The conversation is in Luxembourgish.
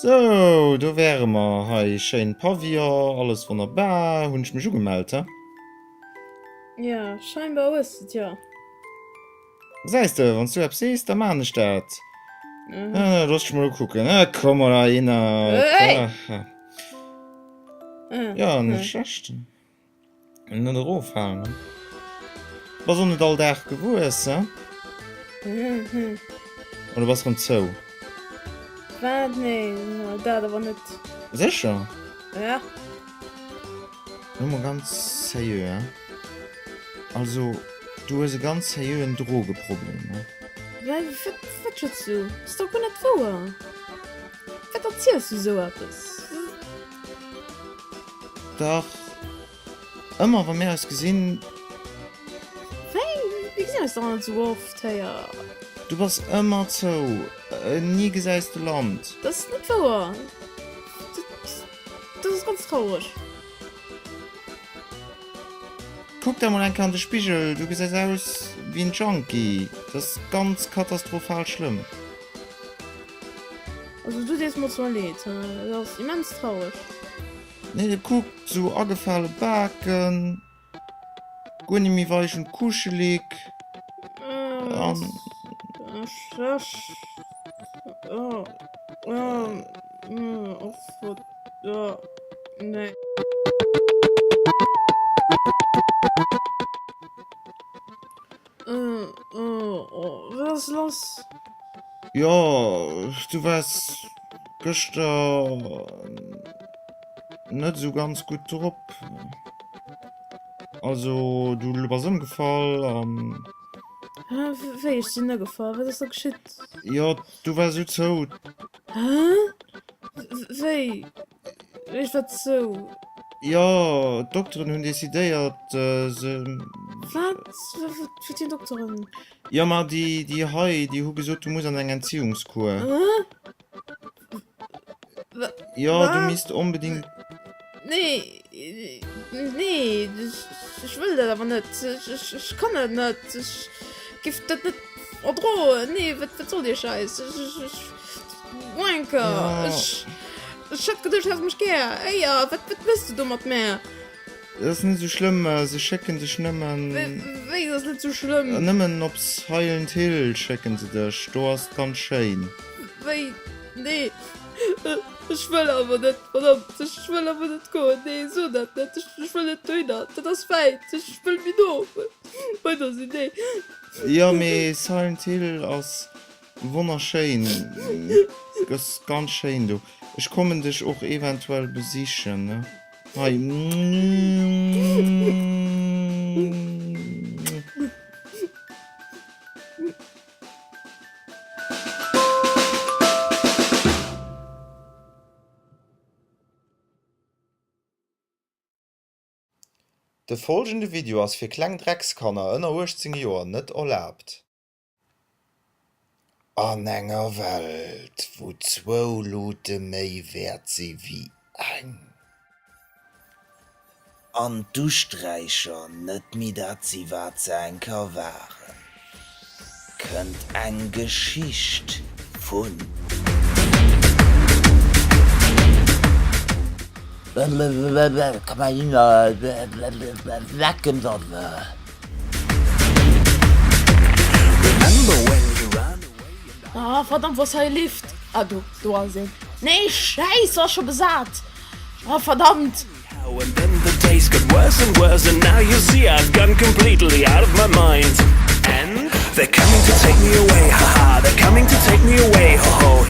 Sou, do wäre mer hei. Schéin Pavillon, alles wonnerbar. Hunn ech mech ugemellt, he? Jo, scheinbar hues de et, jo. Gesäis de, wann s du eppes sees, da maan ech dat. Looss dech mol ukucken. Komm mol heihinner. Jo, net schlecht. Net eroffalen, ne? Bass och net all Dag gewuess, he? Oder bass rëm zou? Wat? Nee, dat awer net. Sécher? Ja. Lo mol ganz sérieux, he? Also, du hues e ganz sérieuxen Drogeproblem, ne? Wat, wat schwätz du? Dat ass dach guer net wouer. Wat erziels du esou eppes? Dach, ëmmer wa mir eis gesinn. Wéi? Mir gesinn eis dach net esou oft, héier. Du bass ëmmer zou, ni gesäis de Land. Dat ass net wouer. Dat ass ganz traureg. Kuck der mol eng Kéier an de Spigel, du gesäis aus wéi en Junkie. Dat ass ganz katastrophal schlëmm. Also du dees mer zwar leed, dat ass immens traureg. Nee, kuck, sou agefale Baken, guer ni méi weich und kuschelig. An. Wat ass lass? Jo, du waars gëschter net esou ganz gutt drop. Also du bass ëmgefall an. Hä, wéi, ech sinn ëgefall? Wat ass da geschitt? Jo, du waars esou zou. Hä? Wéi, ech war zou? Jo, d'Dokteren hunn decidéiert, se. Wat? Wat fir Dokteren? Jo, ma déi, déi hei, déi hu gesot, du muss an eng Entziehungskur. Jo, du misst onbedingt. Nee, nee, ech wëll dat awer net. Ech kann dat net. Ech giff dat net erdroen. Nee, wat, wat soll dee Schäiss? Ech, Wanker, ech, ech hat geduecht, du häss mech gär. Éier, wat, wat wëlls du do mat mär? Et ass net esou schlëmm, se schécken dech nëmmen. Wéi, et ass net esou schlëmm? Nëmmen op Silent Hill schécken se dech, do ass et ganz schéin. Wéi, nee, ech wëll awer net, verdammt, ech wëll awer net goen, nee, so dat net, ech wëll net dohinner, dat ass wäit, ech wëll méi no bei der sinn, nee. Jo, mee Silent Hill ass Wonnerschéin, ass ganz schéin do. Ech kommen dech och eventuell besichen ne hei. De folgende Video ass fir kleng Dreckskanner ënner 18 Joer net erlaabt. An enger Welt, wou zwou Lute méi wäert si wéi eng. An d'Usträicher net méi dat si wat se eng Kéier waren, kënnt eng Geschicht vun. Ah verdammt, wou ass hei e Lift? Ah do, do ass een. Nee, Schäiss, ass scho besat. Ah verdammt.